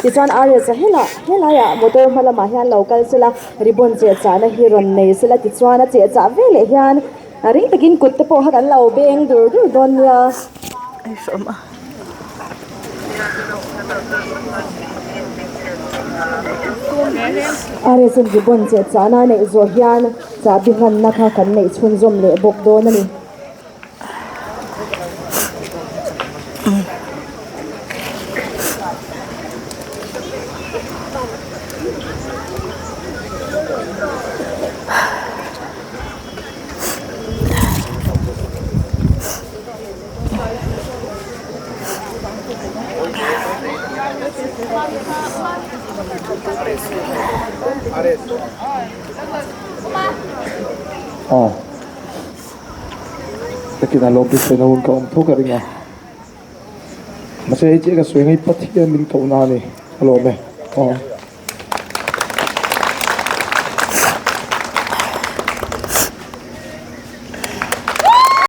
Tichuan RS a helah helaiah motor hma lamah hian lo kal sela ribbon cheh chahna hi rawn nei sela tichuan a cheh chah veleh hian ring takin kut te pawh kha kan lo beng dur dur dawn nia. RS in ribbon cheh chahna a neih zawh hian chahbi hlanna kha kan neih chhunzawm leh bawk dawn a ni. Aw takin a lawm te na hun ka awm tho ka ring a mahse hei chiah ka sawi ang hi Pathian min kohna a ni a lawm e aw.